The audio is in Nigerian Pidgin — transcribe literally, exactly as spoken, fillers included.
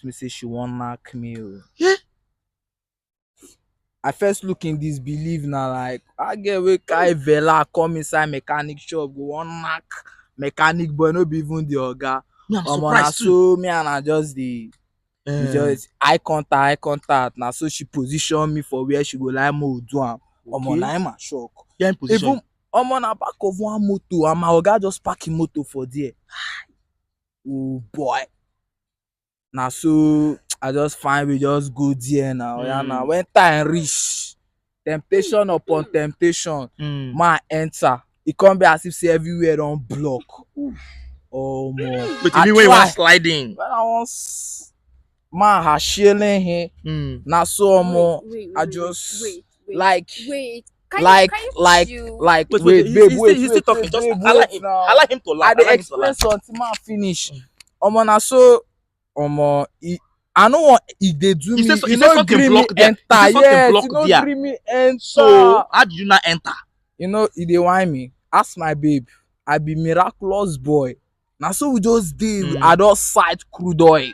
me say she wan knack me o. Yeah. I first look in disbelief na, like, I get wey carry vela come inside mechanic shop go wan knack mechanic boy, no be even the oga. Me, I'm Omo, na surprised too. So me and her just dey Eh, just eye contact, eye contact. Na so she position me for where she go like mo do am. Omo, okay. Na him I shock. Yeah, in position. Even omo, na back of one motor, and my oga just park him motor for there. Oh boy. Na so I just find we just go there now. Yeah, now Mm. When time reach, temptation upon temptation, Mm. Man enter. E come be as if say everywhere don block. Omo. But I you mean when you want try. Sliding? When I wan s- Man has shielding him. Mm. Na so omo. Wait, wait, I wait, just wait, wait, like wait. Can like you, can you like chill? Like Wait, wait, wait, babe, he's, wait, he's wait, still talking. Wait, Just babe, allow wait him. Now. Allow him to laugh. I dey Allow him to laugh. Explain something, man finish. Omo, na so omo, e, I no want e dey do He me. said so- E he said no something gree me block there. He said enter. Something Yes, block e no there. Gree me enter. So how did you not enter? You know, e dey whine me. Ask my babe. I be miraculous boy. Na so we just dey. Mm. I don sight crude oil.